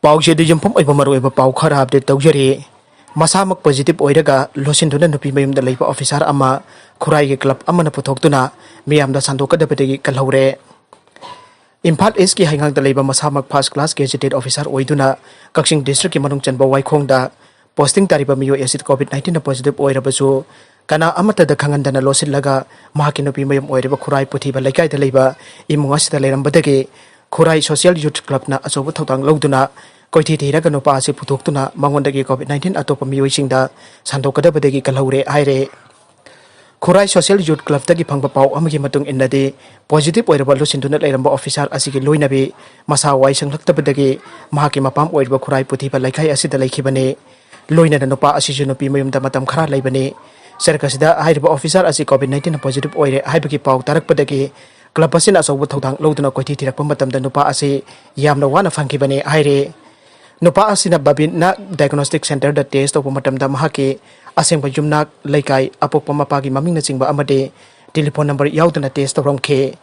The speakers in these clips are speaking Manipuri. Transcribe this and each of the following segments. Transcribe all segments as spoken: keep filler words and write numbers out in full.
ꯄꯥꯎꯁꯦ ꯑꯗꯨ ꯌꯨꯝꯐꯝ ꯑꯣꯏꯕ ꯃꯔꯨꯑꯣꯏꯕ ꯄꯥꯎ ꯈꯔ ꯑꯞꯗꯦꯠ ꯇꯧꯖꯔꯤ꯫ ꯃꯁꯥꯃꯛ ꯄꯣꯖꯤꯇꯤꯚ ꯑꯣꯏꯔꯒ ꯂꯣꯠꯁꯤꯟꯗꯨꯅ ꯅꯨꯄꯤ ꯃꯌꯨꯝꯗ ꯂꯩꯕ ꯑꯣꯐꯤꯁꯥꯔ ꯑꯃ ꯈꯨꯔꯥꯏꯒꯤ ꯀ꯭ꯂꯕ ꯑꯃꯅ ꯄꯨꯊꯣꯛꯇꯨꯅ ꯃꯤꯌꯥꯝꯗ ꯁꯟꯗꯣꯛꯀꯗꯕꯗꯒꯤ ꯀꯜꯍꯧꯔꯦ꯫ ꯏꯝꯐꯥꯜ ꯏꯁꯀꯤ ꯍꯩꯉꯥꯡꯗ ꯂꯩꯕ ꯃꯁꯥꯃꯛ ꯐꯥꯔꯁ ꯀ꯭ꯂꯥꯁ ꯒꯦꯖꯦꯇꯦꯠ ꯑꯣꯐꯤꯁꯥꯔ ꯑꯣꯏꯗꯨꯅ ꯀꯛꯆꯤꯡ ꯗꯤꯁꯇ꯭ꯔꯤꯛꯀꯤ ꯃꯅꯨꯡ ꯆꯟꯕ ꯋꯥꯏꯈꯣꯡꯗ ꯄꯣꯁꯇꯤꯡ ꯇꯥꯔꯤꯕ ꯃꯤꯑꯣꯏ ꯑꯁꯤ ꯀꯣꯚꯤꯗ ꯅꯥꯏꯟꯇꯤꯟꯅ ꯄꯣꯖꯤꯇꯤꯚ ꯑꯣꯏꯔꯕꯁꯨ ꯀꯅꯥ ꯑꯃꯠꯇꯗ ꯈꯪꯍꯟꯗꯅ ꯂꯣꯠꯁꯤꯜꯂꯒ ꯃꯍꯥꯛꯀꯤ ꯅꯨꯄꯤ ꯃꯌꯨꯝ ꯑꯣꯏꯔꯤꯕ ꯈꯨꯔꯥꯏ ꯄꯨꯊꯤꯕ ꯂꯩꯀꯥꯏꯗ ꯂꯩꯕ ꯏꯃꯨꯡ ꯑꯁꯤꯗ ꯂꯩꯔꯝꯕꯗꯒꯤ ꯈꯨꯔꯥꯏ ꯁꯣꯁꯤꯌꯦꯜ ꯌꯨꯠ ꯀ꯭ꯂꯕꯅ ꯑꯆꯧꯕ ꯊꯧꯗꯥꯡ ꯂꯧꯗꯨꯅ ꯀꯣꯏꯊꯤ ꯊꯤꯔꯒ ꯅꯨꯄꯥ ꯑꯁꯤ ꯄꯨꯊꯣꯛꯇꯨꯅ ꯃꯉꯣꯟꯗꯒꯤ ꯀꯣꯚꯤꯗ ꯅꯥꯏꯟꯇꯤꯟ ꯑꯇꯣꯞꯄ ꯃꯤꯑꯣꯏꯁꯤꯡꯗ ꯁꯟꯗꯣꯛꯀꯗꯕꯗꯒꯤ ꯀꯜꯍꯧꯔꯦ ꯍꯥꯏꯔꯦ꯫ ꯈꯨꯔꯥꯏ ꯁꯣꯁꯤꯌꯦꯜ ꯌꯨꯠ ꯀ꯭ꯂꯕꯇꯒꯤ ꯐꯪꯕ ꯄꯥꯎ ꯑꯃꯒꯤ ꯃꯇꯨꯡ ꯏꯟꯅꯗꯤ, ꯄꯣꯖꯤꯇꯤꯚ ꯑꯣꯏꯔꯕ ꯂꯣꯠꯁꯤꯟꯗꯨꯅ ꯂꯩꯔꯝꯕ ꯑꯣꯐꯤꯁꯥꯔ ꯑꯁꯤꯒꯤ ꯂꯣꯏꯅꯕꯤ ꯃꯁꯥ ꯋꯥꯏ ꯁꯪꯂꯛꯇꯕꯗꯒꯤ ꯃꯍꯥꯛꯀꯤ ꯃꯄꯥꯝ ꯑꯣꯏꯔꯤꯕ ꯈꯨꯔꯥꯏ ꯄꯨꯊꯤꯕ ꯂꯩꯀꯥꯏ ꯑꯁꯤꯗ ꯂꯩꯈꯤꯕꯅꯤ꯫ ꯂꯣꯏꯅꯅ ꯅꯨꯄꯥ ꯑꯁꯤꯁꯨ ꯅꯨꯄꯤ ꯃꯌꯨꯝꯗ ꯃꯇꯝ ꯈꯔ ꯂꯩꯕꯅꯤ꯫ ꯁꯔꯛ ꯑꯁꯤꯗ ꯍꯥꯏꯔꯤꯕ ꯑꯣꯐꯤꯁꯥꯔ ꯑꯁꯤ ꯀꯣꯚꯤꯗ ꯅꯥꯏꯟꯇꯤꯟ ꯄꯣꯖꯤꯇꯤꯚ ꯑꯣꯏꯔꯦ ꯍꯥꯏꯕꯒꯤ ꯄꯥꯎ ꯇꯥꯔꯛꯄꯗꯒꯤ ꯀ꯭ꯂꯕ ꯑꯁꯤꯅ ꯑꯆꯧꯕ ꯊꯧꯗꯥꯡ ꯂꯧꯗꯨꯅ ꯀꯣꯏꯊꯤ ꯊꯤꯔꯛꯄ ꯃꯇꯝꯗ ꯅꯨꯄꯥ ꯑꯁꯤ ꯌꯥꯝꯅ ꯋꯥꯅ ꯐꯪꯈꯤꯕꯅꯤ ꯍꯥꯏꯔꯤ꯫ ꯅꯨꯄꯥ ꯑꯁꯤꯅ ꯕꯕꯤꯟꯅ ꯗꯥꯏꯒꯅꯣꯁꯇꯤꯛ ꯁꯦꯟꯇꯔꯗ ꯇꯦꯁ ꯇꯧꯕ ꯃꯇꯝꯗ ꯃꯍꯥꯛꯀꯤ ꯑꯁꯦꯡꯕ ꯌꯨꯝꯅꯥꯛ, ꯂꯩꯀꯥꯏ, ꯑꯄꯣꯛꯄ ꯃꯄꯥꯒꯤ ꯃꯃꯤꯡꯅꯆꯤꯡꯕ ꯑꯃꯗꯤ ꯇꯦꯂꯤꯐꯣꯟ ꯅꯝꯕꯔ ꯌꯥꯎꯗꯅ ꯇꯦꯁ ꯇꯧꯔꯝꯈꯤ꯫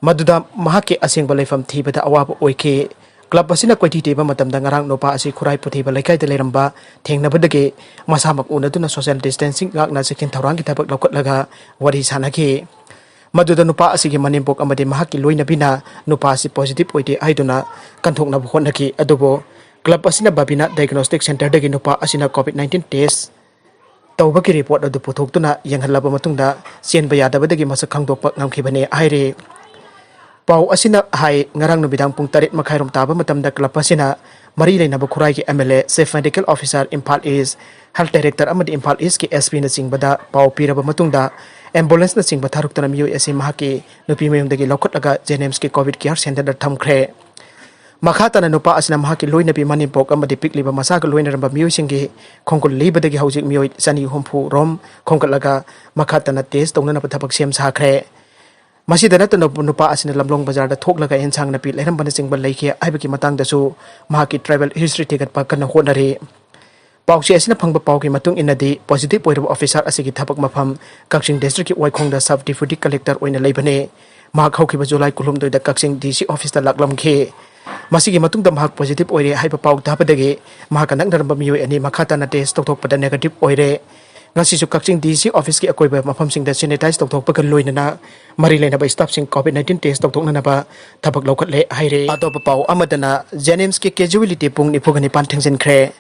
ꯃꯗꯨꯗ ꯃꯍꯥꯛꯀꯤ ꯑꯁꯦꯡꯕ ꯂꯩꯐꯝ ꯊꯤꯕꯗ ꯑꯋꯥꯕ ꯑꯣꯏꯈꯤ꯫ ꯀ꯭ꯂꯕ ꯑꯁꯤꯅ ꯀꯣꯏꯊꯤ ꯊꯤꯕ ꯃꯇꯝꯗ ꯉꯔꯥꯡ ꯅꯨꯄꯥ ꯑꯁꯤ ꯈꯨꯔꯥꯏ ꯄꯨꯊꯤꯕ ꯂꯩꯀꯥꯏꯗ ꯂꯩꯔꯝꯕ ꯊꯦꯡꯅꯕꯗꯒꯤ ꯃꯁꯥꯃꯛ ꯎꯅꯗꯨꯅ ꯁꯣꯁꯤꯌꯦꯜ ꯗꯤꯁꯇꯦꯟꯁꯤꯡ ꯉꯥꯛꯅ ꯆꯦꯛꯁꯤꯟ ꯊꯧꯔꯥꯡꯒꯤ ꯊꯕꯛ ꯂꯧꯈꯠꯂꯒ ꯋꯥꯔꯤ ꯁꯥꯟꯅꯈꯤ꯫ ꯃꯗꯨꯗ ꯅꯨꯄꯥ ꯑꯁꯤꯒꯤ ꯃꯅꯦꯝꯄꯣꯛ ꯑꯃꯗꯤ ꯃꯍꯥꯛꯀꯤ ꯂꯣꯏꯅꯕꯤꯅ ꯅꯨꯄꯥ ꯑꯁꯤ ꯄꯣꯖꯤꯇꯤꯚ ꯑꯣꯏꯗꯦ ꯍꯥꯏꯗꯨꯅ ꯀꯟꯊꯣꯛꯅꯕ ꯍꯣꯠꯅꯈꯤ꯫ ꯑꯗꯨꯕꯨ ꯀ꯭ꯂꯕ ꯑꯁꯤꯅ ꯕꯕꯤꯅꯥ ꯗꯥꯏꯒꯅꯣꯁꯇꯤꯛ ꯁꯦꯟꯇꯔꯗꯒꯤ ꯅꯨꯄꯥ ꯑꯁꯤꯅ ꯀꯣꯚꯤꯗ ꯅꯥꯏꯟꯇꯤꯟ ꯇꯦꯁ ꯇꯧꯕꯒꯤ ꯔꯤꯄꯣꯔꯠ ꯑꯗꯨ ꯄꯨꯊꯣꯛꯇꯨꯅ ꯌꯦꯡꯍꯜꯂꯕ ꯃꯇꯨꯡꯗ ꯆꯦꯟꯕ ꯌꯥꯗꯕꯗꯒꯤ ꯃꯁꯛ ꯈꯪꯗꯣꯛꯄ ꯉꯝꯈꯤꯕꯅꯤ ꯍꯥꯏꯔꯤ꯫ ꯄꯥꯎ ꯑꯁꯤꯅ ꯍꯥꯏ, ꯉꯔꯥꯡ ꯅꯨꯃꯤꯗꯥꯡ ꯄꯨꯡ ꯇꯔꯦꯠ ꯃꯈꯥꯏꯔꯣꯝ ꯇꯥꯕ ꯃꯇꯝꯗ ꯀ꯭ꯂꯕ ꯑꯁꯤꯅ ꯃꯔꯤ ꯂꯩꯅꯕ ꯈꯨꯔꯥꯏꯒꯤ M L A, chief medical officer, Imphal east health director ꯑꯃꯗꯤ ꯏꯝꯐꯥꯜ ꯏꯁꯀꯤ ꯑꯦꯁ ꯄꯤꯅꯆꯤꯡꯕꯗ ꯄꯥꯎ ꯄꯤꯔꯕ ꯃꯇꯨꯡꯗ ꯑꯦꯝꯕꯨꯂꯦꯟꯁꯅꯆꯤꯡꯕ ꯊꯥꯔꯛꯇꯨꯅ ꯃꯤꯑꯣꯏ ꯑꯁꯤ ꯃꯍꯥꯛꯀꯤ ꯅꯨꯄꯤ ꯃꯌꯨꯝꯗꯒꯤ ꯂꯧꯈꯠꯂꯒ ꯖꯦꯅꯤꯝꯁꯀꯤ ꯀꯣꯚꯤꯗ ꯀꯤꯌꯔ ꯁꯦꯟꯇꯔꯗ ꯊꯝꯈ꯭ꯔꯦ꯫ ꯃꯈꯥ ꯇꯥꯅ ꯅꯨꯄꯥ ꯑꯁꯤꯅ ꯃꯍꯥꯛꯀꯤ ꯂꯣꯏꯅꯕꯤ, ꯃꯅꯦꯝꯄꯣꯛ ꯑꯃꯗꯤ ꯄꯤꯛꯂꯤꯕ ꯃꯆꯥꯒ ꯂꯣꯏꯅꯔꯝꯕ ꯃꯤꯑꯣꯏꯁꯤꯡꯒꯤ ꯈꯣꯡꯒꯨꯜ ꯂꯤꯕꯗꯒꯤ ꯍꯧꯖꯤꯛ ꯃꯤꯑꯣꯏ ꯆꯅꯤ ꯍꯨꯝꯐꯨ ꯔꯣꯝ ꯈꯣꯝꯒꯠꯂꯒ ꯃꯈꯥ ꯇꯥꯅ ꯇꯦꯁ ꯇꯧꯅꯅꯕ ꯊꯕꯛ ꯁꯦꯝ ꯁꯥꯈ꯭ꯔꯦ꯫ ꯃꯁꯤꯗ ꯅꯠꯇꯅ ꯅꯨꯄꯥ ꯑꯁꯤꯅ ꯂꯝꯂꯣꯡ ꯕꯖꯥꯔꯗ ꯊꯣꯛꯂꯒ ꯑꯦꯟꯁꯥꯡ ꯅꯥꯄꯤ ꯂꯩꯔꯝꯕꯅꯆꯤꯡꯕ ꯂꯩꯈꯤ ꯍꯥꯏꯕꯒꯤ ꯃꯇꯥꯡꯗꯁꯨ ꯃꯍꯥꯛꯀꯤ ꯇ꯭ꯔꯥꯏꯕꯦꯜ ꯍꯤꯁꯇ꯭ꯔꯤ ꯊꯤꯒꯠꯄ ꯀꯟꯅ ꯍꯣꯠꯅꯔꯤ꯫ ꯄꯥꯎꯆꯦ ꯑꯁꯤꯅ ꯐꯪꯕ ꯄꯥꯎꯒꯤ ꯃꯇꯨꯡ ꯏꯟꯅꯗꯤ, ꯄꯣꯖꯤꯇꯤꯚ ꯑꯣꯏꯔꯕ ꯑꯣꯐꯤꯁꯥꯔ ꯑꯁꯤꯒꯤ ꯊꯕꯛ ꯃꯐꯝ ꯀꯛꯆꯤꯡ ꯗꯤꯁꯇ꯭ꯔꯤꯛꯀꯤ ꯋꯥꯏꯈꯣꯡꯗ ꯁꯕ ꯗꯤꯄ꯭ꯌꯨꯇꯤ ꯀꯂꯦꯛꯇꯔ ꯑꯣꯏꯅ ꯂꯩꯕꯅꯤ꯫ ꯃꯍꯥꯛ ꯍꯧꯈꯤꯕ ꯖꯨꯂꯥꯏ ꯀꯨꯟꯍꯨꯝꯗꯣꯏꯗ ꯀꯛꯆꯤꯡ ꯗꯤ ꯁꯤ ꯑꯣꯐꯤꯁꯇ ꯂꯥꯛꯂꯝꯈꯤ꯫ ꯃꯁꯤꯒꯤ ꯃꯇꯨꯡꯗ ꯃꯍꯥꯛ positive ꯑꯣꯏꯔꯦ ꯍꯥꯏꯕ ꯄꯥꯎ ꯇꯥꯕꯗꯒꯤ ꯃꯍꯥꯛꯀ ꯅꯛꯅꯔꯝꯕ ꯃꯤꯑꯣꯏ ꯑꯅꯤ ꯃꯈꯥ ꯇꯥꯅ test ꯇꯧꯊꯣꯛꯄꯗ negative ꯑꯣꯏꯔꯦ꯫ ꯉꯁꯤꯁꯨ ꯀꯛꯆꯤꯡ D C office ꯀꯤ ꯑꯀꯣꯏꯕ ꯃꯐꯝꯁꯤꯡꯗ sanitize ꯇꯧꯊꯣꯛꯄꯒ ꯂꯣꯏꯅꯅ ꯃꯔꯤ ꯂꯩꯅꯕ staff ꯁꯤꯡ COVID nineteen test ꯇꯧꯊꯣꯛꯅꯅꯕ ꯊꯕꯛ ꯂꯧꯈꯠꯂꯦ ꯍꯥꯏꯔꯦ꯫ ꯑꯇꯣꯞꯄ ꯄꯥꯎ ꯑꯃꯗꯅ JNIMS ꯀꯤ casualty ꯄꯨꯡ ꯅꯤꯐꯨꯒ ꯅꯤꯄꯥꯟ ꯊꯦꯡꯖꯤꯟꯈ꯭ꯔꯦ꯫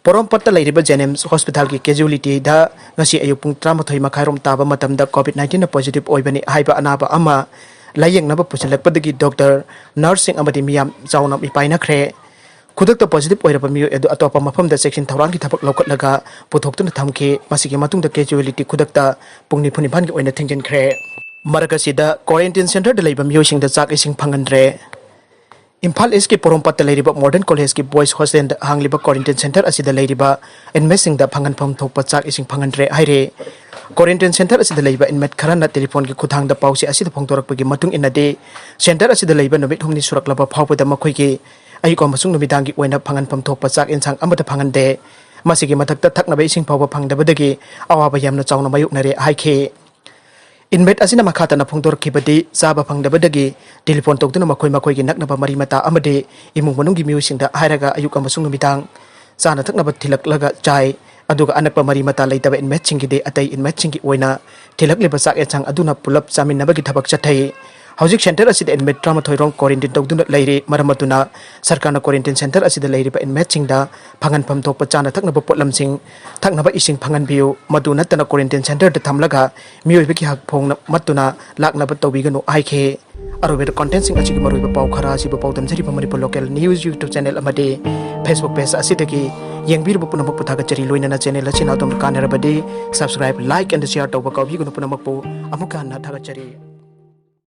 ꯄꯣꯔꯣꯝꯄꯥꯠꯇ ꯂꯩꯔꯤꯕ JNIMS hospital ꯒꯤ casualty ꯗ ꯉꯁꯤ ꯑꯌꯨꯛ ꯄꯨꯡ ꯇꯔꯥꯃꯥꯊꯣꯏ ꯃꯈꯥꯏꯔꯣꯝ ꯇꯥꯕ ꯃꯇꯝꯗ COVID nineteen ꯅ positive ꯑꯣꯏꯕꯅꯤ ꯍꯥꯏꯕ ꯑꯅꯥꯕ ꯑꯃ ꯂꯥꯌꯦꯡꯅꯕ ꯄꯨꯁꯤꯜꯂꯛꯄꯗꯒꯤ doctor, nurse ꯁꯤꯡ ꯑꯃꯗꯤ ꯃꯤꯌꯥꯝ ꯆꯥꯎꯅ ꯃꯤꯄꯥꯏꯅꯈ꯭ꯔꯦ꯫ ꯈꯨꯗꯛꯇ positive ꯑꯣꯏꯔꯕ ꯃꯤꯑꯣꯏ ꯑꯗꯨ ꯑꯇꯣꯞꯄ ꯃꯐꯝꯗ ꯆꯦꯛꯁꯤꯟ ꯊꯧꯔꯥꯡꯒꯤ ꯊꯕꯛ ꯂꯧꯈꯠꯂꯒ ꯄꯨꯊꯣꯛꯇꯨꯅ ꯊꯝꯈꯤ꯫ ꯃꯁꯤꯒꯤ ꯃꯇꯨꯡꯗ casualty ꯈꯨꯗꯛꯇ ꯄꯨꯡ ꯅꯤꯐꯨ ꯅꯤꯄꯥꯟꯒꯤ ꯑꯣꯏꯅ ꯊꯤꯡꯖꯤꯟꯈ꯭ꯔꯦ꯫ ꯃꯔꯛ ꯑꯁꯤꯗ quarantine center ꯗ ꯂꯩꯕ ꯃꯤꯑꯣꯏꯁꯤꯡꯗ ꯆꯥꯛ ꯏꯁꯤꯡ ꯐꯪꯍꯟꯗ꯭ꯔꯦ꯫ ꯏꯝꯐꯥꯜ East ꯀꯤ ꯄꯣꯔꯣꯝꯄꯥꯠꯇ ꯂꯩꯔꯤꯕ Modern College ꯀꯤ boys hostel ꯗ ꯍꯥꯡꯂꯤꯕ quarantine center ꯑꯁꯤꯗ ꯂꯩꯔꯤꯕ inmate ꯁꯤꯡꯗ ꯐꯪꯍꯟꯐꯝ ꯊꯣꯛꯄ ꯆꯥꯛ ꯏꯁꯤꯡ ꯐꯪꯍꯟꯗ꯭ꯔꯦ ꯍꯥꯏꯔꯦ꯫ Quarantine center ꯑꯁꯤꯗ ꯂꯩꯕ inmate ꯈꯔꯅ telephone ꯒꯤ ꯈꯨꯠꯊꯥꯡꯗ ꯄꯥꯎꯆꯦ ꯑꯁꯤꯗ ꯐꯣꯡꯗꯣꯔꯛꯄꯒꯤ ꯃꯇꯨꯡ ꯏꯟꯅꯗꯤ, center ꯑꯁꯤꯗ ꯂꯩꯕ ꯅꯨꯃꯤꯠ ꯍꯨꯝꯅꯤ ꯁꯨꯔꯛꯂꯕ ꯐꯥꯎꯕꯗ ꯃꯈꯣꯏꯒꯤ ꯑꯌꯨꯛ ꯑꯃꯁꯨꯡ ꯅꯨꯃꯤꯗꯥꯡꯒꯤ ꯑꯣꯏꯅ ꯐꯪꯍꯟꯐꯝ ꯊꯣꯛꯄ ꯆꯥꯛ ꯏꯟꯁꯥꯡ ꯑꯃꯠꯇ ꯐꯪꯍꯟꯗꯦ꯫ ꯃꯁꯤꯒꯤ ꯃꯊꯛꯇ ꯊꯛꯅꯕ ꯏꯁꯤꯡ ꯐꯥꯎꯕ ꯐꯪꯗꯕꯗꯒꯤ ꯑꯋꯥꯕ ꯌꯥꯝꯅ ꯆꯥꯎꯅ ꯃꯥꯌꯣꯛꯅꯔꯦ ꯍꯥꯏꯈꯤ꯫ Inmate ꯑꯁꯤꯅ ꯃꯈꯥ ꯇꯥꯅ ꯐꯣꯡꯗꯣꯔꯛꯈꯤꯕꯗꯤ, ꯆꯥꯕ ꯐꯪꯗꯕꯗꯒꯤ telephone ꯇꯧꯗꯨꯅ ꯃꯈꯣꯏ ꯃꯈꯣꯏꯒꯤ ꯅꯛꯅꯕ ꯃꯔꯤ ꯃꯇꯥ ꯑꯃꯗꯤ ꯏꯃꯨꯡ ꯃꯅꯨꯡꯒꯤ ꯃꯤꯑꯣꯏꯁꯤꯡꯗ ꯍꯥꯏꯔꯒ ꯑꯌꯨꯛ ꯑꯃꯁꯨꯡ ꯅꯨꯃꯤꯗꯥꯡ ꯆꯥꯅ ꯊꯛꯅꯕ ꯊꯤꯜꯂꯛꯂꯒ ꯆꯥꯏ꯫ ꯑꯗꯨꯒ ꯑꯅꯛꯄ ꯃꯔꯤ ꯃꯇꯥ ꯂꯩꯇꯕ inmate ꯁꯤꯡꯒꯤꯗꯤ ꯑꯇꯩ inmate ꯁꯤꯡꯒꯤ ꯑꯣꯏꯅ ꯊꯤꯜꯂꯛꯂꯤꯕ ꯆꯥꯛ ꯌꯦꯟꯁꯥꯡ ꯑꯗꯨꯅ ꯄꯨꯂꯞ ꯆꯥꯃꯤꯟꯅꯕꯒꯤ ꯊꯕꯛ ꯆꯠꯊꯩ꯫ ꯍꯧꯖꯤꯛ center ꯑꯁꯤꯗ inmate ꯇꯔꯥꯃꯥꯊꯣꯏ ꯔꯣꯝ quarantine ꯇꯧꯗꯨꯅ ꯂꯩꯔꯤ꯫ ꯃꯔꯝ ꯑꯗꯨꯅ ꯁꯔꯀꯥꯔꯅ quarantine center ꯑꯁꯤꯗ ꯂꯩꯔꯤꯕ inmate ꯁꯤꯡꯗ ꯐꯪꯍꯟꯐꯝ ꯊꯣꯛꯄ ꯆꯥꯅ ꯊꯛꯅꯕ ꯄꯣꯠꯂꯝꯁꯤꯡ, ꯊꯛꯅꯕ ꯏꯁꯤꯡ ꯐꯪꯍꯟꯕꯤꯌꯨ꯫ ꯃꯗꯨ ꯅꯠꯇꯅ quarantine center ꯗ ꯊꯝꯂꯒ ꯃꯤꯑꯣꯏꯕꯒꯤ ꯍꯛ ꯐꯣꯡꯅ ꯃꯠꯇꯨꯅ ꯂꯥꯛꯅꯕ ꯇꯧꯕꯤꯒꯅꯨ ꯍꯥꯏꯈꯤ꯫ ꯑꯔꯣꯏꯕꯗ content ꯁꯤꯡ ꯑꯁꯤꯒꯤ ꯃꯔꯨꯑꯣꯏꯕ ꯄꯥꯎ ꯈꯔ ꯑꯁꯤꯕꯨ ꯄꯥꯎꯗꯝꯖꯔꯤꯕ Manipur Local News YouTube channel ꯑꯃꯗꯤ Facebook page ꯑꯁꯤꯗꯒꯤ ꯌꯦꯡꯕꯤꯔꯤꯕ ꯄꯨꯝꯅꯃꯛꯄꯨ ꯊꯥꯒꯠꯆꯔꯤ꯫ ꯂꯣꯏꯅꯅ channel ꯑꯁꯤꯅ ꯑꯗꯣꯝꯗ ꯀꯥꯟꯅꯔꯕꯗꯤ subscribe, like and share ꯇꯧꯕ ꯀꯥꯎꯕꯤꯒꯅꯨ꯫ ꯄꯨꯝꯅꯃꯛꯄꯨ ꯑꯃꯨꯛꯀ ꯍꯟꯅ ꯊꯥꯒꯠꯆꯔꯤ꯫